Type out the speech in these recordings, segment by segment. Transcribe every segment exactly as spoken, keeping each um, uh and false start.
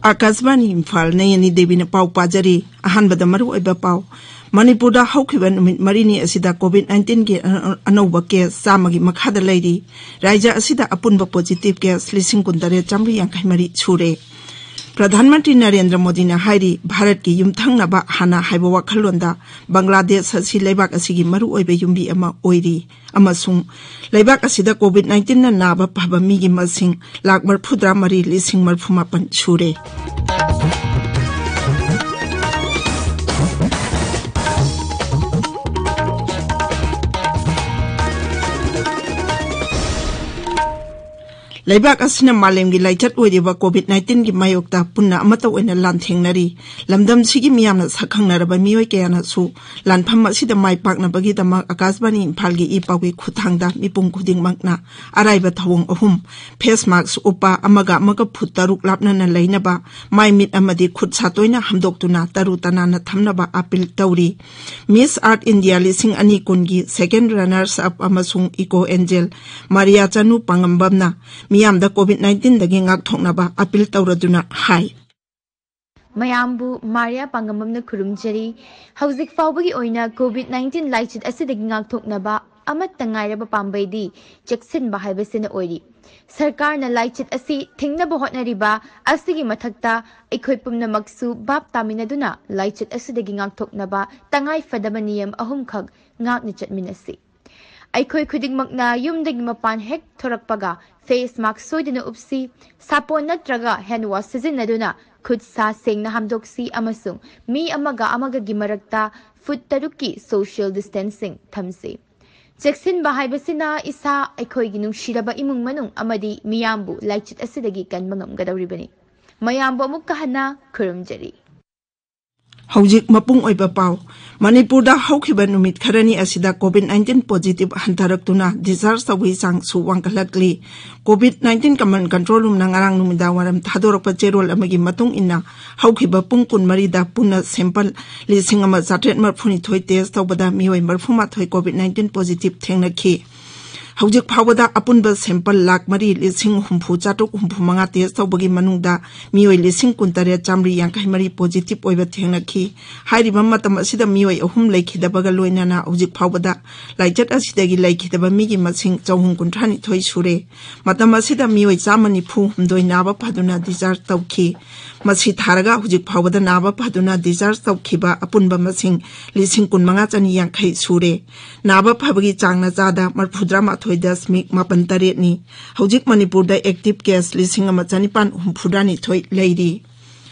ꯑꯥꯀꯥꯁꯕꯥꯅꯤ ꯏꯝꯐꯥꯜ, ꯅꯌꯅꯤ ꯗꯦꯕꯤꯅ ꯄꯥꯎ ꯄꯥꯖꯔꯤ꯫ ꯑꯍꯥꯟꯕꯗ ꯃꯔꯨꯑꯣꯏꯕ ꯄꯥꯎ꯫ ꯃꯅꯤꯄꯨꯔꯗ ꯍꯧꯈꯤꯕ ꯅꯨꯃꯤꯠ ꯃꯔꯤꯅꯤ ꯑꯁꯤꯗ COVID nineteenꯒꯤ ꯑꯅ-, ꯑꯅꯧꯕ case ꯆꯥꯝꯃꯒꯤ ꯃꯈꯥꯗ ꯂꯩꯔꯤ꯫ ꯔꯥꯖ꯭ꯌ ꯑꯁꯤꯗ ꯑꯄꯨꯟꯕ positive case ꯂꯤꯁꯤꯡ ꯀꯨꯟꯇꯔꯦꯠ ꯆꯥꯝꯃꯔꯤ ꯌꯥꯡꯈꯩ ꯃꯔꯤ ꯁꯨꯔꯦ꯫ ꯄ꯭ꯔꯙꯥꯟ ꯃꯟꯇ꯭ꯔꯤ ꯅꯔꯦꯟꯗ꯭ꯔ ꯃꯣꯗꯤꯅ ꯍꯥꯏꯔꯤ, ꯚꯥꯔꯠꯀꯤ ꯌꯨꯝꯊꯪꯅꯕ ꯍꯥꯟꯅ ꯍꯥꯏꯕ ꯋꯥꯈꯜꯂꯣꯟꯗ ꯕꯪꯒ꯭ꯂꯥꯗꯦꯁ ꯑꯁꯤ ꯂꯩꯕꯥꯛ ꯑꯁꯤꯒꯤ ꯃꯔꯨꯑꯣꯏꯕ ꯌꯨꯝꯕꯤ ꯑꯃ ꯑꯣꯏꯔꯤ ꯑꯃꯁꯨꯡ ꯂꯩꯕꯥꯛ ꯑꯁꯤꯗ COVID nineteenꯅ ꯅꯥꯕ ꯐꯕ ꯃꯤꯒꯤ ꯃꯁꯤꯡ ꯂꯥꯈ ꯃꯔꯤꯐꯨꯇꯔꯥ ꯃꯔꯤ ꯂꯤꯁꯤꯡ ꯃꯔꯤꯐꯨꯃꯥꯄꯟ ꯁꯨꯔꯦ꯫ ꯂꯩꯕꯥꯛ ꯑꯁꯤꯅ ꯃꯥꯂꯦꯝꯒꯤ ꯂꯥꯏꯆꯠ ꯑꯣꯏꯔꯤꯕ COVID nineteenꯒꯤ ꯃꯥꯌꯣꯛꯇ ꯄꯨꯟꯅ ꯑꯃꯠꯇ ꯑꯣꯏꯅ ꯂꯥꯟꯊꯦꯡꯅꯔꯤ꯫ ꯂꯝꯗꯝꯁꯤꯒꯤ ꯃꯤꯌꯥꯝꯅ ꯁꯛꯈꯪꯅꯔꯕ ꯃꯤꯑꯣꯏ ꯀꯌꯥꯅꯁꯨ ꯂꯥꯟꯐꯝ ꯑꯁꯤꯗ ꯃꯥꯏ ꯄꯥꯛꯅꯕꯒꯤꯗꯃꯛ ꯑꯀꯥꯁꯕꯥꯅꯤ ꯏꯝꯐꯥꯜꯒꯤ ꯏ ꯄꯥꯎꯒꯤ ꯈꯨꯠꯊꯥꯡꯗ ꯃꯤꯄꯨꯝ ꯈꯨꯗꯤꯡꯃꯛꯅ ꯑꯔꯥꯏꯕ ꯊꯧꯑꯣꯡ ꯑꯍꯨꯝ: face mask ꯎꯞꯄ, ꯑꯃꯒ ꯑꯃꯒ ꯐꯨꯠ ꯇꯔꯨꯛ ꯂꯥꯞꯅꯅ ꯂꯩꯅꯕ, ꯃꯥꯏ ꯃꯤꯠ ꯑꯃꯗꯤ ꯈꯨꯠ ꯁꯥ ꯇꯣꯏꯅ ꯍꯥꯝꯗꯣꯛꯇꯨꯅ ꯇꯔꯨ ꯇꯅꯥꯟꯅ ꯊꯝꯅꯕ ꯑꯥꯄꯤꯜ ꯇꯧꯔꯤ꯫ Miss Earth India ꯂꯤꯁꯤꯡ ꯑꯅꯤ ꯀꯨꯟꯒꯤ second runners up ꯑꯃꯁꯨꯡ Eco Angel ꯃꯥꯔꯤꯌꯥ ꯆꯅꯨ ꯄꯥꯉꯝꯕꯝꯅ ꯃꯤꯌꯥꯝꯗ COVID nineteenꯗꯒꯤ ꯉꯥꯛꯊꯣꯛꯅꯕ ꯑꯥꯄꯤꯜ ꯇꯧꯔꯗꯨꯅ ꯍꯥꯏ꯫ ꯃꯌꯥꯝꯕꯨ ꯃꯥꯔꯤꯌꯥ ꯄꯥꯉꯝꯕꯝꯅ ꯈꯨꯔꯨꯝꯖꯔꯤ꯫ ꯍꯧꯖꯤꯛ ꯐꯥꯎꯕꯒꯤ ꯑꯣꯏꯅ COVID nineteen ꯂꯥꯏꯆꯠ ꯑꯁꯤꯗꯒꯤ ꯉꯥꯛꯊꯣꯛꯅꯕ ꯑꯃꯠꯇ ꯉꯥꯏꯔꯕ ꯄꯥꯝꯕꯩꯗꯤ ꯆꯦꯛꯁꯤꯟꯕ ꯍꯥꯏꯕꯁꯤꯅ ꯑꯣꯏꯔꯤ꯫ ꯁꯔꯀꯥꯔꯅ ꯂꯥꯏꯆꯠ ꯑꯁꯤ ꯊꯤꯡꯅꯕ ꯍꯣꯠꯅꯔꯤꯕ ꯑꯁꯤꯒꯤ ꯃꯊꯛꯇ ꯑꯩꯈꯣꯏ ꯄꯨꯝꯅꯃꯛꯁꯨ ꯚꯥꯞ ꯇꯥꯃꯤꯟꯅꯗꯨꯅ ꯂꯥꯏꯆꯠ ꯑꯁꯤꯗꯒꯤ ꯉꯥꯛꯊꯣꯛꯅꯕ ꯇꯉꯥꯏ ꯐꯗꯕ ꯅꯤꯌꯝ ꯑꯍꯨꯝꯈꯛ ꯉꯥꯛꯅ ꯆꯠꯃꯤꯟꯅꯁꯤ꯫ ꯑꯩꯈꯣꯏ ꯈꯨꯗꯤꯡꯃꯛꯅ ꯌꯨꯝꯗꯒꯤ ꯃꯄꯥꯟ ꯍꯦꯛ ꯊꯣꯔꯛꯄꯒ face mask ꯁꯣꯏꯗꯅ ꯎꯞꯁꯤ, ꯁꯥꯄꯣꯟ ꯅꯠꯇ꯭ꯔꯒ hand wash ꯁꯤꯖꯤꯟꯅꯗꯨꯅ ꯈꯨꯠ ꯁꯥ ꯁꯦꯡꯅ ꯍꯥꯝꯗꯣꯛꯁꯤ ꯑꯃꯁꯨꯡ ꯃꯤ ꯑꯃꯒ ꯑꯃꯒꯒꯤ ꯃꯔꯛꯇ ꯐꯨꯠ ꯇꯔꯨꯛꯀꯤ social distancing ꯊꯝꯁꯤ꯫ ꯆꯦꯛꯁꯤꯟꯕ ꯍꯥꯏꯕꯁꯤꯅ ꯏꯁꯥ, ꯑꯩꯈꯣꯏꯒꯤ ꯅꯨꯡꯁꯤꯔꯕ ꯏꯃꯨꯡ ꯃꯅꯨꯡ ꯑꯃꯗꯤ ꯃꯤꯌꯥꯝꯕꯨ ꯂꯥꯏꯆꯠ ꯑꯁꯤꯗꯒꯤ ꯀꯟꯕ ꯉꯝꯒꯗꯧꯔꯤꯕꯅꯤ꯫ ꯃꯌꯥꯝꯕꯨ ꯑꯃꯨꯛꯀ ꯍꯟꯅ ꯈꯨꯔꯨꯝꯖꯔꯤ꯫ ꯍꯧꯖꯤꯛ ꯃꯄꯨꯡ ꯑꯣꯏꯕ ꯄꯥꯎ꯫ ꯃꯅꯤꯄꯨꯔꯗ ꯍꯧꯈꯤꯕ ꯅꯨꯃꯤꯠ ꯈꯔꯅꯤ ꯑꯁꯤꯗ COVID nineteen positive ꯍꯟꯊꯔꯛꯇꯨꯅ discharge ꯇꯧꯕꯒꯤ ꯆꯥꯡꯁꯨ ꯋꯥꯡꯈꯠꯂꯛꯂꯤ꯫ COVID nineteen Command Control Roomꯅ ꯉꯔꯥꯡ ꯅꯨꯃꯤꯗꯥꯡ ꯋꯥꯏꯔꯝ ꯊꯥꯗꯣꯔꯛꯄ ꯆꯦꯔꯣꯜ ꯑꯃꯒꯤ ꯃꯇꯨꯡ ꯏꯟꯅ, ꯍꯧꯈꯤꯕ ꯄꯨꯡ ꯀꯨꯟꯃꯔꯤꯗ ꯄꯨꯟꯅ sample ꯂꯤꯁꯤꯡ ꯑꯃ ꯆꯥꯇ꯭ꯔꯦꯠ ꯃꯔꯤꯐꯨꯅꯤꯊꯣꯏ test ꯇꯧꯕꯗ ꯃꯤꯑꯣꯏ ꯃꯔꯤꯐꯨꯃꯥꯊꯣꯏ COVID nineteen positive ꯊꯦꯡꯅꯈꯤ꯫ ꯍꯧꯖꯤꯛ ꯐꯥꯎꯕꯗ ꯑꯄꯨꯟꯕ sample ꯂꯥꯈ ꯃꯔꯤ ꯂꯤꯁꯤꯡ ꯍꯨꯝꯐꯨ ꯆꯥꯇ꯭ꯔꯨꯛ ꯍꯨꯝꯐꯨ ꯃꯉꯥ test ꯇꯧꯕꯒꯤ ꯃꯅꯨꯡꯗ ꯃꯤꯑꯣꯏ ꯂꯤꯁꯤꯡ ꯀꯨꯟ ꯇꯔꯦꯠ ꯆꯥꯃꯔꯤ ꯌꯥꯡꯈꯩ ꯃꯔꯤ positive ꯑꯣꯏꯕ ꯊꯦꯡꯅꯈꯤ꯫ ꯍꯥꯏꯔꯤꯕ ꯃꯇꯝ ꯑꯁꯤꯗ ꯃꯤꯑꯣꯏ ꯑꯍꯨꯝ ꯂꯩꯈꯤꯗꯕꯒ ꯂꯣꯏꯅꯅ ꯍꯧꯖꯤꯛ ꯐꯥꯎꯕꯗ ꯂꯥꯏꯆꯠ ꯑꯁꯤꯗꯒꯤ ꯂꯩꯈꯤꯗꯕ ꯃꯤꯒꯤ ꯃꯁꯤꯡ ꯆꯍꯨꯝ ꯀꯨꯟꯊ꯭ꯔꯥ ꯅꯤꯊꯣꯏ ꯁꯨꯔꯦ꯫ ꯃꯇꯝ ꯑꯁꯤꯗ ꯃꯤꯑꯣꯏ ꯆꯥꯝꯃ ꯅꯤꯐꯨ ꯍꯨꯝꯗꯣꯏ ꯅꯥꯕ ꯐꯗꯨꯅ discharge ꯇꯧꯈꯤ꯫ ꯃꯁꯤ ꯊꯥꯔꯒ ꯍꯧꯖꯤꯛ ꯐꯥꯎꯕꯗ ꯅꯥꯕ ꯐꯗꯨꯅ discharge ꯇꯧꯈꯤꯕ ꯑꯄꯨꯟꯕ ꯃꯁꯤꯡ ꯂꯤꯁꯤꯡ ꯀꯨꯟ ꯃꯉꯥ ꯆꯅꯤ ꯌꯥꯡꯈꯩ ꯁꯨꯔꯦ꯫ ꯅꯥꯕ ꯐꯕꯒꯤ ꯆꯥꯡꯅ ꯆꯥꯗ ꯃꯔꯤꯐꯨꯇꯔꯥ ꯃꯥꯊꯣꯏ ꯗꯁꯃꯤꯛ ꯃꯥꯄꯟ ꯇꯔꯦꯠꯅꯤ꯫ ꯍꯧꯖꯤꯛ ꯃꯅꯤꯄꯨꯔꯗ active case ꯂꯤꯁꯤꯡ ꯑꯃ ꯆꯅꯤꯄꯥꯟ ꯍꯨꯝꯐꯨꯇꯔꯥ ꯅꯤꯊꯣꯏ ꯂꯩꯔꯤ꯫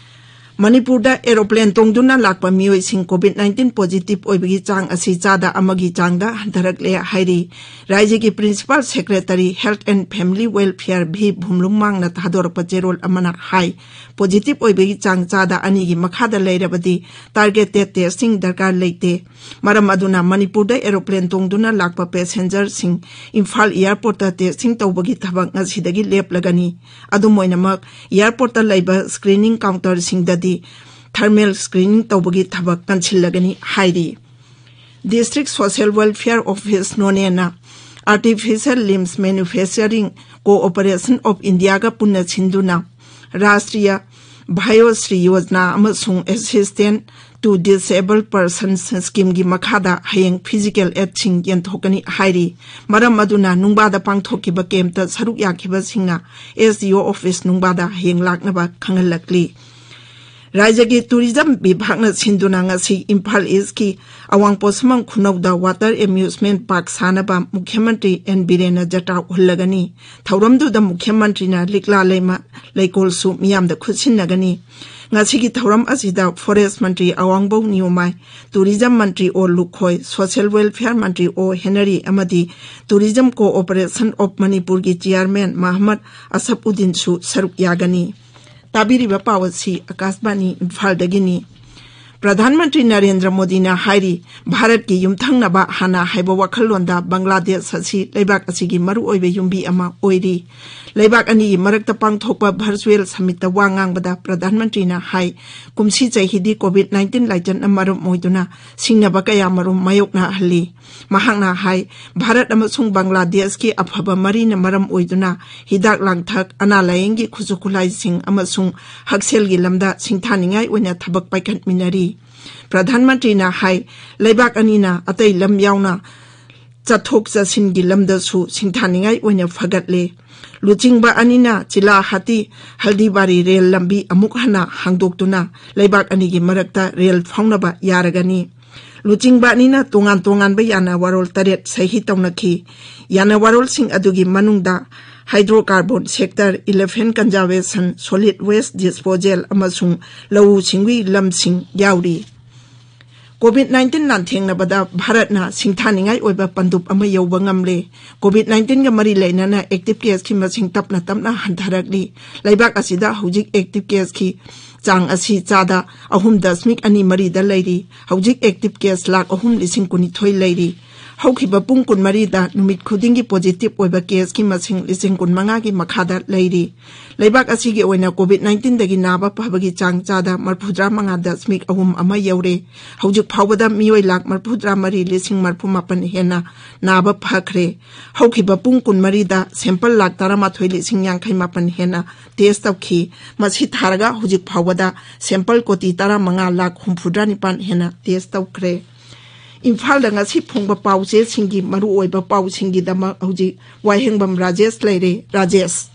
ꯃꯅꯤꯄꯨꯔꯗ aeroplane ꯇꯣꯡꯗꯨꯅ ꯂꯥꯛꯄ ꯃꯤꯑꯣꯏꯁꯤꯡ COVID nineteen positive ꯑꯣꯏꯕꯒꯤ ꯆꯥꯡ ꯑꯁꯤ ꯆꯥꯗ ꯑꯃꯒꯤ ꯆꯥꯡꯗ ꯍꯟꯊꯔꯛꯂꯦ ꯍꯥꯏꯔꯤ꯫ ꯔꯥꯏꯖ꯭ꯌꯒꯤ Principal Secretary Health and Family Welfare V ꯚꯨꯝꯂꯨꯡꯃꯥꯡꯅ ꯊꯥꯗꯣꯔꯛꯄ ꯆꯦꯔꯣꯜ ꯑꯃꯅ ꯍꯥꯏ, positive ꯑꯣꯏꯕꯒꯤ ꯆꯥꯡ ꯆꯥꯗ ꯑꯅꯤꯒꯤ ꯃꯈꯥꯗ ꯂꯩꯔꯕꯗꯤ targeted testing ꯗꯔꯀꯥꯔ ꯂꯩꯇꯦ꯫ ꯃꯔꯝ ꯑꯗꯨꯅ ꯃꯅꯤꯄꯨꯔꯗ aeroplane ꯇꯣꯡꯗꯨꯅ ꯂꯥꯛꯄ passengerꯁꯤꯡ ꯏꯝꯐꯥꯜ airportꯇ testing ꯇꯧꯕꯒꯤ ꯊꯕꯛ ꯉꯁꯤꯗꯒꯤ ꯂꯦꯞꯂꯒꯅꯤ꯫ ꯑꯗꯨꯝ ꯑꯣꯏꯅꯃꯛ, airportꯇ ꯂꯩꯕ screening counterꯁꯤꯡꯗꯗꯤ thermal screening ꯇꯧꯕꯒꯤ ꯊꯕꯛ ꯀꯟꯁꯤꯜꯂꯒꯅꯤ ꯍꯥꯏꯔꯤ꯫ District Social Welfare Office ꯅꯣꯅꯦꯅ Artificial Limbs Manufacturing Corporation of Indiaꯒ ꯄꯨꯟꯅ ꯁꯤꯟꯗꯨꯅ ꯔꯥꯁꯇ꯭ꯔꯤꯌ ꯚꯥꯌꯣꯁ꯭ꯔꯤ ꯌꯣꯖꯅꯥ ꯑꯃꯁꯨꯡ Assistance to Disabled Persons Schemeꯒꯤ ꯃꯈꯥꯗ ꯍꯌꯦꯡ physical aidꯁꯤꯡ ꯌꯦꯟꯊꯣꯛꯀꯅꯤ ꯍꯥꯏꯔꯤ꯫ ꯃꯔꯝ ꯑꯗꯨꯅ ꯅꯨꯡꯕꯥꯗ ꯄꯥꯡꯊꯣꯛꯈꯤꯕ campꯇ ꯁꯔꯨꯛ ꯌꯥꯈꯤꯕꯁꯤꯡꯅ S D O office ꯅꯨꯡꯕꯥꯗ ꯍꯌꯦꯡ ꯂꯥꯛꯅꯕ ꯈꯪꯍꯜꯂꯛꯂꯤ꯫ ꯔꯥꯏꯖ꯭ꯌꯒꯤ tourism ꯕꯤꯚꯥꯒꯅ ꯁꯤꯟꯗꯨꯅ ꯉꯁꯤ ꯏꯝꯐꯥꯜ Eastꯀꯤ ꯑꯋꯥꯡ ꯄꯣꯠꯁꯪꯕꯝ ꯈꯨꯅꯧꯗ water amusement park ꯁꯥꯅꯕ ꯃꯨꯈ꯭ꯌ ꯃꯟꯇ꯭ꯔꯤ ꯑꯦꯟ ꯕꯤꯔꯦꯟꯅ ꯖꯇ꯭ꯔꯥ ꯎꯍꯜꯂꯒꯅꯤ꯫ ꯊꯧꯔꯝꯗꯨꯗ ꯃꯨꯈ꯭ꯌ ꯃꯟꯇ꯭ꯔꯤꯅ ꯂꯤꯛꯂꯥ ꯂꯩꯃ ꯂꯩꯀꯣꯜꯁꯨ ꯃꯤꯌꯥꯝꯗ ꯈꯨꯠꯁꯤꯟꯅꯒꯅꯤ꯫ ꯉꯁꯤꯒꯤ ꯊꯧꯔꯝ ꯑꯁꯤꯗ forest ꯃꯟꯇ꯭ꯔꯤ ꯑꯋꯥꯡꯕꯧ ꯅꯤꯌꯣꯃꯥꯏ, tourism ꯃꯟꯇ꯭ꯔꯤ ꯑꯣ ꯂꯨꯈꯣꯏ, social welfare ꯃꯟꯇ꯭ꯔꯤ ꯑꯣ ꯍꯦꯅꯔꯤ ꯑꯃꯗꯤ Tourism Corporation of ꯃꯅꯤꯄꯨꯔꯒꯤ chairman ꯃꯍꯃꯗ ꯑꯁꯐ ꯎꯗꯤꯟꯁꯨ ꯁꯔꯨꯛ ꯌꯥꯒꯅꯤ꯫ ꯇꯥꯕꯤꯔꯤꯕ ꯄꯥꯎ ꯑꯁꯤ ꯑꯀꯥꯁꯕꯥꯅꯤ ꯏꯝꯐꯥꯜꯗꯒꯤꯅꯤ꯫ ꯄ꯭ꯔꯙꯥꯟ ꯃꯟꯇ꯭ꯔꯤ ꯅꯔꯦꯟꯗ꯭ꯔ ꯃꯣꯗꯤꯅ ꯍꯥꯏꯔꯤ, ꯚꯥꯔꯠꯀꯤ ꯌꯨꯝꯊꯪꯅꯕ ꯍꯥꯟꯅ ꯍꯥꯏꯕ ꯋꯥꯈꯜꯂꯣꯟꯗ ꯕꯪꯒ꯭ꯂꯥꯗꯦꯁ ꯑꯁꯤ ꯂꯩꯕꯥꯛ ꯑꯁꯤꯒꯤ ꯃꯔꯨꯑꯣꯏꯕ ꯌꯨꯝꯕꯤ ꯑꯃ ꯑꯣꯏꯔꯤ꯫ ꯂꯩꯕꯥꯛ ꯑꯅꯤꯒꯤ ꯃꯔꯛꯇ ꯄꯥꯡꯊꯣꯛꯄ virtual summitꯇ ꯋꯥ ꯉꯥꯡꯕꯗ ꯄ꯭ꯔꯙꯥꯟ ꯃꯟꯇ꯭ꯔꯤꯅ ꯍꯥꯏ, ꯀꯨꯝꯁꯤ ꯆꯍꯤꯗꯤ COVID nineteen ꯂꯥꯏꯆꯠꯅ ꯃꯔꯝ ꯑꯣꯏꯗꯨꯅ ꯁꯤꯡꯅꯕ ꯀꯌꯥ ꯃꯔꯨꯝ ꯃꯥꯌꯣꯛꯅꯍꯜꯂꯤ꯫ ꯃꯍꯥꯛꯅ ꯍꯥꯏ, ꯚꯥꯔꯠ ꯑꯃꯁꯨꯡ ꯕꯪꯒ꯭ꯂꯥꯗꯦꯁꯀꯤ ꯑꯐꯕ ꯃꯔꯤꯅ ꯃꯔꯝ ꯑꯣꯏꯗꯨꯅ ꯍꯤꯗꯥꯛ ꯂꯥꯡꯊꯛ, ꯑꯅꯥ ꯂꯥꯌꯦꯡꯒꯤ ꯈꯨꯠꯁꯨ ꯈꯨꯠꯂꯥꯏꯁꯤꯡ ꯑꯃꯁꯨꯡ ꯍꯛꯁꯦꯜꯒꯤ ꯂꯝꯗ ꯁꯤꯡꯊꯥꯅꯤꯡꯉꯥꯏ ꯑꯣꯏꯅ ꯊꯕꯛ ꯄꯥꯏꯈꯠꯃꯤꯟꯅꯔꯤ꯫ ꯄ꯭ꯔꯙꯥꯟ ꯃꯟꯇ꯭ꯔꯤꯅ ꯍꯥꯏ, ꯂꯩꯕꯥꯛ ꯑꯅꯤꯅ ꯑꯇꯩ ꯂꯝ ꯌꯥꯎꯅ ꯆꯠꯊꯣꯛ ꯆꯠꯁꯤꯟꯒꯤ ꯂꯝꯗꯁꯨ ꯁꯤꯡꯊꯥꯅꯤꯡꯉꯥꯏ ꯑꯣꯏꯅ ꯐꯒꯠꯂꯦ꯫ ꯂꯨꯆꯤꯡꯕ ꯑꯅꯤꯅ ꯆꯤꯂꯥꯍꯥꯇꯤ ꯍꯜꯗꯤꯕꯥꯔꯤ ꯔꯦꯜ ꯂꯝꯕꯤ ꯑꯃꯨꯛ ꯍꯟꯅ ꯍꯥꯡꯗꯣꯛꯇꯨꯅ ꯂꯩꯕꯥꯛ ꯑꯅꯤꯒꯤ ꯃꯔꯛꯇ ꯔꯦꯜ ꯐꯥꯎꯅꯕ ꯌꯥꯔꯒꯅꯤ꯫ ꯂꯨꯆꯤꯡꯕ ꯑꯅꯤꯅ ꯇꯣꯉꯥꯟ ꯇꯣꯉꯥꯟꯕ ꯌꯥꯅꯋꯥꯔꯣꯜ ꯇꯔꯦꯠ ꯁꯍꯤ ꯇꯧꯅꯈꯤ꯫ ꯌꯥꯅꯋꯥꯔꯣꯜꯁꯤꯡ ꯑꯗꯨꯒꯤ ꯃꯅꯨꯡꯗ hydrocarbon sector, elephant conservation, solid waste disposal ꯑꯃꯁꯨꯡ ꯂꯧꯎ ꯁꯤꯡꯎꯒꯤ ꯂꯝꯁꯤꯡ ꯌꯥꯎꯔꯤ꯫ COVID nineteen ꯂꯥꯟꯊꯦꯡꯅꯕꯗ ꯚꯥꯔꯠꯅ ꯁꯤꯡꯊꯥꯅꯤꯡꯉꯥꯏ ꯑꯣꯏꯕ ꯄꯟꯗꯨꯞ ꯑꯃ ꯌꯧꯕ ꯉꯝꯂꯦ꯫ COVID nineteenꯒ ꯃꯔꯤ ꯂꯩꯅꯅ active caseꯀꯤ ꯃꯁꯤꯡ ꯇꯞꯅ ꯇꯞꯅ ꯍꯟꯊꯔꯛꯂꯤ꯫ ꯂꯩꯕꯥꯛ ꯑꯁꯤꯗ ꯍꯧꯖꯤꯛ active caseꯀꯤ ꯆꯥꯡ ꯑꯁꯤ ꯆꯥꯗ ꯑꯍꯨꯝ ꯗꯁꯃꯤꯛ ꯑꯅꯤ ꯃꯔꯤꯗ ꯂꯩꯔꯤ꯫ ꯍꯧꯖꯤꯛ active case ꯂꯥꯈ ꯑꯍꯨꯝ ꯂꯤꯁꯤꯡ ꯀꯨꯟꯅꯤꯊꯣꯏ ꯂꯩꯔꯤ꯫ ꯍꯧꯈꯤꯕ ꯄꯨꯡ ꯀꯨꯟꯃꯔꯤꯗ ꯅꯨꯃꯤꯠ ꯈꯨꯗꯤꯡꯒꯤ positive ꯑꯣꯏꯕ caseꯀꯤ ꯃꯁꯤꯡ ꯂꯤꯁꯤꯡ ꯀꯨꯟꯃꯉꯥꯒꯤ ꯃꯈꯥꯗ ꯂꯩꯔꯤ꯫ ꯂꯩꯕꯥꯛ ꯑꯁꯤꯒꯤ ꯑꯣꯏꯅ COVID nineteenꯗꯒꯤ ꯅꯥꯕ ꯐꯕꯒꯤ ꯆꯥꯡ ꯆꯥꯗ ꯃꯔꯤꯐꯨꯇꯔꯥ ꯃꯉꯥ ꯗꯁꯃꯤꯛ ꯑꯍꯨꯝ ꯑꯃ ꯌꯧꯔꯦ꯫ ꯍꯧꯖꯤꯛ ꯐꯥꯎꯕꯗ ꯃꯤꯑꯣꯏ ꯂꯥꯈ ꯃꯔꯤꯐꯨꯇꯔꯥ ꯃꯔꯤ ꯂꯤꯁꯤꯡ ꯃꯔꯤꯐꯨ ꯃꯥꯄꯟ ꯍꯦꯟꯅ ꯅꯥꯕ ꯐꯈ꯭ꯔꯦ꯫ ꯍꯧꯈꯤꯕ ꯄꯨꯡ ꯀꯨꯟꯃꯔꯤꯗ sample ꯂꯥꯈ ꯇꯔꯥꯃꯥꯊꯣꯏ ꯂꯤꯁꯤꯡ ꯌꯥꯡꯈꯩ ꯃꯥꯄꯟ ꯍꯦꯟꯅ test ꯇꯧꯈꯤ꯫ ꯃꯁꯤ ꯊꯥꯔꯒ ꯍꯧꯖꯤꯛ ꯐꯥꯎꯕꯗ sample ꯀꯣꯇꯤ ꯇꯔꯥꯃꯉꯥ ꯂꯥꯈ ꯍꯨꯝꯐꯨꯇꯔꯥ ꯅꯤꯄꯥꯟ ꯍꯦꯟꯅ test ꯇꯧꯈ꯭ꯔꯦ꯫ ꯏꯝꯐꯥꯜꯗ ꯉꯁꯤ ꯐꯣꯡꯕ ꯄꯥꯎꯆꯦꯁꯤꯡꯒꯤ ꯃꯔꯨꯑꯣꯏꯕ ꯄꯥꯎꯁꯤꯡꯒꯤꯗꯃꯛ ꯍꯧꯖꯤꯛ ꯋꯥꯍꯦꯡꯕꯝ ꯔꯥꯖꯦꯁ ꯂꯩꯔꯦ꯫ ꯔꯥꯖꯦꯁ꯫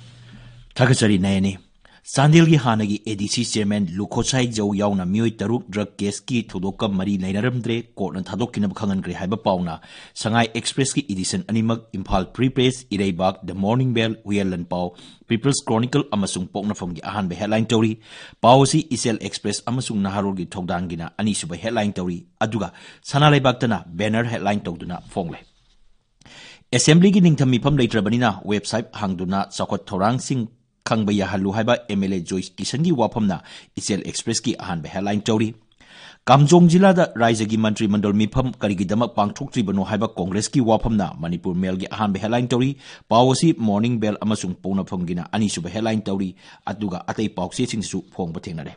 ꯊꯥꯒꯠꯆꯔꯤ ꯅꯌꯅꯤ꯫ ꯆꯥꯟꯗꯦꯜꯒꯤ ꯍꯥꯟꯅꯒꯤ ADC chairman ꯂꯨꯈꯣꯁꯥꯏ ꯖꯧ ꯌꯥꯎꯅ ꯃꯤꯑꯣꯏ ꯇꯔꯨꯛ drug caseꯀꯤ ꯊꯧꯗꯣꯛꯀ ꯃꯔꯤ ꯂꯩꯅꯔꯝꯗ꯭ꯔꯦ, courtꯅ ꯊꯥꯗꯣꯛꯈꯤꯅꯕ ꯈꯪꯍꯟꯈ꯭ꯔꯦ ꯍꯥꯏꯕ ꯄꯥꯎꯅ ꯁꯉꯥꯏ Expressꯀꯤ edition ꯑꯅꯤꯃꯛ, Imphal Free Press, ꯏꯔꯩꯕꯥꯛ, The Morning Bell, Huiyen Lanpao, People's Chronicle ꯑꯃꯁꯨꯡ ꯄꯣꯛꯅꯐꯝꯒꯤ ꯑꯍꯥꯟꯕ headline ꯇꯧꯔꯤ꯫ ꯄꯥꯎ ꯑꯁꯤ ꯏꯆꯦꯜ Express ꯑꯃꯁꯨꯡ ꯅꯍꯥꯔꯣꯜꯒꯤ ꯊꯧꯗꯥꯡꯒꯤꯅ ꯑꯅꯤꯁꯨꯕ headline ꯇꯧꯔꯤ, ꯑꯗꯨꯒ ꯁꯅꯥ ꯂꯩꯕꯥꯛꯇꯅ banner headline ꯇꯧꯗꯨꯅ ꯐꯣꯡꯂꯦ꯫ Assemblyꯒꯤ ꯅꯤꯡꯊꯝ ꯃꯤꯐꯝ ꯂꯩꯇ꯭ꯔꯕꯅꯤꯅ website ꯍꯥꯡꯗꯨꯅ ꯆꯥꯎꯈꯠ ꯊꯧꯔꯥꯡꯁꯤꯡ ꯈꯪꯕ ꯌꯥꯍꯜꯂꯨ ꯍꯥꯏꯕ MLA ꯖꯣꯏꯁ ꯀꯤꯁꯟꯒꯤ ꯋꯥꯐꯝꯅ ꯏꯆꯦꯜ Expressꯀꯤ ꯑꯍꯥꯟꯕ headline ꯇꯧꯔꯤ꯫ ꯀꯥꯝꯖꯣꯡ ꯖꯤꯂꯥꯗ ꯔꯥꯏꯖꯒꯤ ꯃꯟꯇ꯭ꯔꯤ ꯃꯟꯗꯜ ꯃꯤꯐꯝ ꯀꯔꯤꯒꯤꯗꯃꯛ ꯄꯥꯡꯊꯣꯛꯇ꯭ꯔꯤꯕꯅꯣ ꯍꯥꯏꯕ ꯀꯣꯡꯒ꯭ꯔꯦꯁꯀꯤ ꯋꯥꯐꯝꯅ ꯃꯅꯤꯄꯨꯔ ꯃꯦꯜꯒꯤ ꯑꯍꯥꯟꯕ ꯍꯦꯗꯂꯥꯏꯟ ꯇꯧꯔꯤ꯫ ꯄꯥꯎ ꯑꯁꯤ ꯃꯣꯔꯅꯤꯡ ꯕꯦꯜ ꯑꯃꯁꯨꯡ ꯄꯣꯛꯅꯐꯝꯒꯤꯅ ꯑꯅꯤꯁꯨꯕ ꯍꯦꯗꯂꯥꯏꯟ ꯇꯧꯔꯤ꯫ ꯑꯗꯨꯒ ꯑꯇꯩ ꯄꯥꯎꯆꯦꯁꯤꯡꯁꯨ ꯐꯣꯡꯕ ꯊꯦꯡꯅꯔꯦ꯫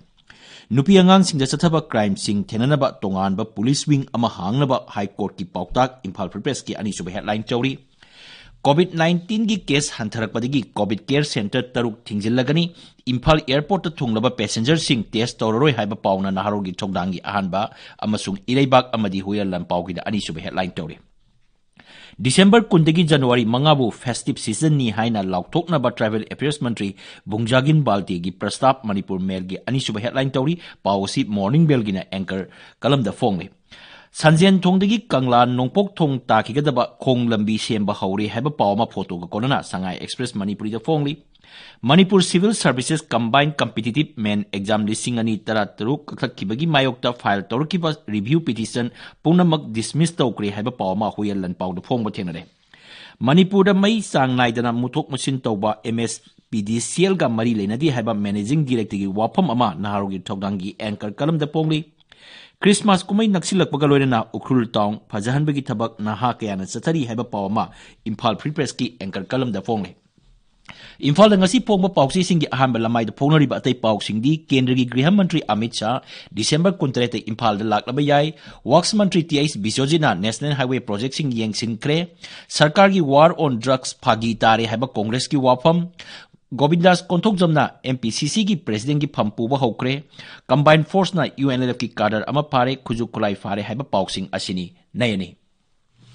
ꯅꯨꯄꯤ ꯑꯉꯥꯡꯁꯤꯡꯗ ꯆꯠꯊꯕ ꯀ꯭ꯔꯥꯏꯝꯁꯤꯡ ꯊꯦꯡꯅꯅꯕ ꯇꯣꯉꯥꯟꯕ ꯄꯨꯂꯤꯁ ꯋꯤꯡ ꯑꯃ ꯍꯥꯡꯅꯕ ꯍꯥꯏ ꯀꯣꯔꯠꯀꯤ ꯄꯥꯎꯇꯥꯛ, ꯏꯝꯐꯥꯜ ꯐ꯭ꯔꯤ ꯄ꯭ꯔꯦꯁꯀꯤ ꯑꯅꯤꯁꯨꯕ ꯍꯦꯗꯂꯥꯏꯟ ꯇꯧꯔꯤ꯫ ꯀꯣꯚꯤꯗ ꯅꯥꯏꯟꯇꯤꯟꯒꯤ ꯀꯦꯁ ꯍꯟꯊꯔꯛꯄꯗꯒꯤ ꯀꯣꯚꯤꯗ ꯀꯦꯌꯔ ꯁꯦꯟꯇꯔ ꯇꯔꯨꯛ ꯊꯤꯡꯖꯤꯜꯂꯒꯅꯤ꯫ ꯏꯝꯐꯥꯜ ꯑꯦꯌꯔꯄꯣꯔꯠꯇ ꯊꯨꯡꯂꯕ ꯄꯦꯁꯦꯟꯖꯔꯁꯤꯡ ꯇꯦꯁ ꯇꯧꯔꯔꯣꯏ ꯍꯥꯏꯕ ꯄꯥꯎꯅ ꯅꯍꯥꯔꯣꯜꯒꯤ ꯊꯧꯗꯥꯡꯒꯤ ꯑꯍꯥꯟꯕ ꯑꯃꯁꯨꯡ ꯏꯔꯩꯕꯥꯛ ꯑꯃꯗꯤ ꯍꯨꯏꯌꯦꯟ ꯂꯥꯟꯄꯥꯎꯒꯤꯗ ꯑꯅꯤꯁꯨꯕ ꯍꯦꯗꯂꯥꯏꯟ ꯇꯧꯔꯤ꯫ ꯗꯤꯁꯦꯝꯕꯔ ꯀꯨꯟꯗꯒꯤ ꯖꯅꯋꯥꯔꯤ ꯃꯉꯥꯕꯨ ꯐꯦꯁꯇꯤꯚ ꯁꯤꯖꯟꯅꯤ ꯍꯥꯏꯅ ꯂꯥꯎꯊꯣꯛꯅꯕ ꯇ꯭ꯔꯥꯏꯕꯦꯜ ꯑꯦꯐꯤꯌꯔꯁ ꯃꯟꯇ꯭ꯔꯤ ꯕꯨꯡꯖꯥꯒꯤꯟ ꯕꯥꯜꯇꯦꯒꯤ ꯄ꯭ꯔꯁꯇꯥꯕ ꯃꯅꯤꯄꯨꯔ ꯃꯦꯜꯒꯤ ꯑꯅꯤꯁꯨꯕ ꯍꯦꯗꯂꯥꯏꯟ ꯇꯧꯔꯤ꯫ ꯄꯥꯎ ꯑꯁꯤ ꯃꯣꯔꯅꯤꯡ ꯕꯦꯜꯒꯤꯅ ꯑꯦꯡꯀꯔ ꯀꯂꯝꯗ ꯐꯣꯡꯂꯤ꯫ ꯁꯟꯖꯦꯟ ꯊꯣꯡꯗꯒꯤ ꯀꯪꯂꯥ ꯅꯣꯡꯄꯣꯛ ꯊꯣꯡ ꯇꯥꯈꯤꯒꯗꯕ ꯈꯣꯡ ꯂꯝꯕꯤ ꯁꯦꯝꯕ ꯍꯧꯔꯦ ꯍꯥꯏꯕ ꯄꯥꯎ ꯑꯃ ꯐꯣꯇꯣꯒ ꯀꯣꯟꯅꯅ ꯁꯉꯥꯏ ꯑꯦꯛꯁꯄ꯭ꯔꯦꯁ ꯃꯅꯤꯄꯨꯔꯤꯗ ꯐꯣꯡꯂꯤ꯫ Manipur civil services combine competitive main exam ꯂꯤꯁꯤꯡ ꯑꯅꯤ ꯇꯔꯥꯇꯔꯨꯛ ꯀꯛꯊꯠꯈꯤꯕꯒꯤ ꯃꯥꯌꯣꯛꯇ ꯐꯥꯏꯜ ꯇꯧꯔꯛꯈꯤꯕ ꯔꯤꯚ꯭ꯌꯨ ꯄꯤꯇꯤꯁꯟ ꯄꯨꯝꯅꯃꯛ ꯗꯤꯁꯃꯤꯁ ꯇꯧꯈ꯭ꯔꯦ ꯍꯥꯏꯕ ꯄꯥꯎ ꯑꯃ ꯍꯨꯏꯌꯦꯟ ꯂꯥꯟꯄꯥꯎꯗ ꯐꯣꯡꯕ ꯊꯦꯡꯅꯔꯦ꯫ ꯃꯅꯤꯄꯨꯔꯗ ꯃꯩ ꯆꯥꯡ ꯅꯥꯏꯗꯅ ꯃꯨꯊꯣꯛ ꯃꯨꯠꯁꯤꯟ ꯇꯧꯕ ꯑꯦꯝ ꯑꯦꯁ ꯄꯤ ꯗꯤ ꯁꯤ ꯑꯦꯜꯒ ꯃꯔꯤ ꯂꯩꯅꯗꯦ ꯍꯥꯏꯕ ꯃꯦꯅꯦꯖꯤꯡ ꯗꯤꯔꯦꯛꯇꯔꯒꯤ ꯋꯥꯐꯝ ꯑꯃ ꯅꯍꯥꯔꯣꯜꯒꯤ ꯊꯧꯗꯥꯡꯒꯤ ꯑꯦꯡꯀꯔ ꯀꯂꯝꯗ ꯐꯣꯡꯂꯤ꯫ ꯈ꯭ꯔꯤꯁꯃꯥꯁ ꯀꯨꯝꯍꯩ ꯅꯛꯁꯤꯜꯂꯛꯄꯒ ꯂꯣꯏꯅꯅ ꯎꯈ꯭ꯔꯨꯜ ꯇꯥꯎꯟ ꯐꯖꯍꯟꯕꯒꯤ ꯊꯕꯛ ꯅꯍꯥ ꯀꯌꯥꯅ ꯆꯠꯊꯔꯤ ꯍꯥꯏꯕ ꯄꯥꯎ ꯑꯃ ꯏꯝꯐꯥꯜ ꯐ꯭ꯔꯤ ꯄ꯭ꯔꯦꯁꯀꯤ ꯑꯦꯡꯀꯔ ꯀꯂꯝꯗ ꯐꯣꯡꯂꯤ꯫ ꯏꯝꯐꯥꯜꯗ ꯉꯁꯤ ꯐꯣꯡꯕ ꯄꯥꯎꯆꯦꯁꯤꯡꯒꯤ ꯑꯍꯥꯟꯕ ꯂꯃꯥꯏꯗ ꯐꯣꯡꯅꯔꯤꯕ ꯑꯇꯩ ꯄꯥꯎꯁꯤꯡꯗꯤ, ꯀꯦꯟꯗ꯭ꯔꯒꯤ ꯒ꯭ꯔꯤꯍ ꯃꯟꯇ꯭ꯔꯤ ꯑꯃꯤꯠ ꯁꯥꯍ ꯗꯤꯁꯦꯝꯕꯔ ꯀꯨꯟꯇꯔꯦꯠꯇ ꯏꯝꯐꯥꯜꯗ ꯂꯥꯛꯂꯕ ꯌꯥꯏ, ꯋꯥꯛꯁ ꯃꯟꯇ꯭ꯔꯤ ꯇꯤ ꯑꯩꯆ ꯕꯤꯁ꯭ꯋꯖꯤꯠꯅ ꯅꯦꯁꯅꯦꯜ ꯍꯥꯏꯋꯦ ꯄ꯭ꯔꯣꯖꯦꯛꯁꯤꯡ ꯌꯦꯡꯁꯤꯟꯈ꯭ꯔꯦ, ꯁꯔꯀꯥꯔꯒꯤ ꯋꯥꯔ ꯑꯣꯟ ꯗ꯭ꯔꯒꯁ ꯐꯥꯒꯤ ꯇꯥꯔꯦ ꯍꯥꯏꯕ ꯀꯣꯡꯒ꯭ꯔꯦꯁꯀꯤ ꯋꯥꯐꯝ, ꯒꯣꯕꯤꯟꯗꯥꯁ ꯀꯣꯟꯊꯧꯖꯝꯅ ꯑꯦꯝ ꯄꯤ ꯁꯤ ꯁꯤꯒꯤ ꯄ꯭ꯔꯦꯁꯤꯗꯦꯟꯒꯤ ꯐꯝ ꯄꯨꯕ ꯍꯧꯈ꯭ꯔꯦ, ꯀꯝꯕꯥꯏꯟ ꯐꯣꯔꯁꯅ ꯌꯨ ꯑꯦꯟ ꯑꯦꯜ ꯑꯦꯐꯀꯤ ꯀꯥꯗꯔ ꯑꯃ ꯐꯥꯔꯦ, ꯈꯨꯠꯁꯨ ꯈꯨꯠꯂꯥꯏ ꯐꯥꯔꯦ ꯍꯥꯏꯕ ꯄꯥꯎꯁꯤꯡ ꯑꯁꯤꯅꯤ꯫ ꯅꯌꯅꯤ꯫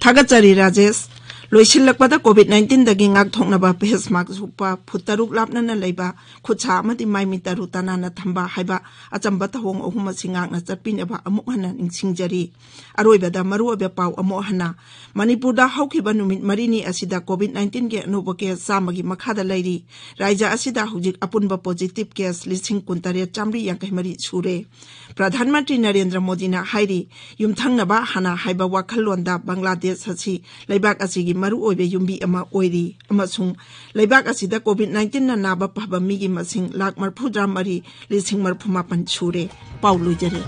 ꯊꯥꯒꯠꯆꯔꯤ ꯔꯥꯖꯦꯁ꯫ ꯂꯣꯏꯁꯤꯜꯂꯛꯄꯗ ꯀꯣꯚꯤꯗ ꯅꯥꯏꯟꯇꯤꯟꯗꯒꯤ ꯉꯥꯛꯊꯣꯛꯅꯕ ꯐꯦꯁ ꯃꯥꯛꯁ ꯎꯞꯄ, ꯐꯨꯠ ꯇꯔꯨꯛ ꯂꯥꯞꯅꯅ ꯂꯩꯕ, ꯈꯨꯠ ꯁꯥ ꯑꯃꯗꯤ ꯃꯥꯏ ꯃꯤꯠ ꯇꯔꯨ ꯇꯅꯥꯟꯅ ꯊꯝꯕ ꯍꯥꯏꯕ ꯑꯆꯝꯕ ꯊꯧꯑꯣꯡ ꯑꯍꯨꯝ ꯑꯁꯤ ꯉꯥꯛꯅ ꯆꯠꯄꯤꯅꯕ ꯑꯃꯨꯛ ꯍꯟꯅ ꯅꯤꯡꯁꯤꯡꯖꯔꯤ꯫ ꯑꯔꯣꯏꯕꯗ ꯃꯔꯨꯑꯣꯏꯕ ꯄꯥꯎ ꯑꯃꯨꯛ ꯍꯟꯅ꯫ ꯃꯅꯤꯄꯨꯔꯗ ꯍꯧꯈꯤꯕ ꯅꯨꯃꯤꯠ ꯃꯔꯤꯅꯤ ꯑꯁꯤꯗ ꯀꯣꯚꯤꯗ ꯅꯥꯏꯟꯇꯤꯟꯒꯤ ꯑꯅꯧꯕ ꯀꯦꯁ ꯆꯥꯝꯃꯒꯤ ꯃꯈꯥꯗ ꯂꯩꯔꯤ꯫ ꯔꯥꯖ꯭ꯌ ꯑꯁꯤꯗ ꯍꯧꯖꯤꯛ ꯑꯄꯨꯟꯕ ꯄꯣꯖꯤꯇꯤꯚ ꯀꯦꯁ ꯂꯤꯁꯤꯡ ꯀꯨꯟꯇꯔꯦꯠ ꯆꯥꯝꯃꯔꯤ ꯌꯥꯡꯈꯩ ꯃꯔꯤ ꯁꯨꯔꯦ꯫ ꯄ꯭ꯔꯙꯥꯟ ꯃꯟꯇ꯭ꯔꯤ ꯅꯔꯦꯟꯗ꯭ꯔ ꯃꯣꯗꯤꯅ ꯍꯥꯏꯔꯤ, ꯌꯨꯝꯊꯪꯅꯕ ꯍꯥꯟꯅ ꯍꯥꯏꯕ ꯋꯥꯈꯜꯂꯣꯟꯗ ꯕꯪꯒ꯭ꯂꯥꯗꯦꯁ ꯑꯁꯤ ꯂꯩꯕꯥꯛ ꯑꯁꯤꯒꯤ ꯃꯔꯨꯑꯣꯏꯕ ꯌꯨꯝꯕꯤ ꯑꯃ ꯑꯣꯏꯔꯤ ꯑꯃꯁꯨꯡ ꯂꯩꯕꯥꯛ ꯑꯁꯤꯗ ꯀꯣꯚꯤꯗ ꯅꯥꯏꯟꯇꯤꯟꯅ ꯅꯥꯕ ꯐꯕ ꯃꯤꯒꯤ ꯃꯁꯤꯡ ꯂꯥꯈ ꯃꯔꯤꯐꯨꯇꯔꯥ ꯃꯔꯤ ꯂꯤꯁꯤꯡ ꯃꯔꯤꯐꯨꯃꯥꯄꯟ ꯁꯨꯔꯦ꯫ ꯄꯥꯎ ꯂꯣꯏꯖꯔꯦ꯫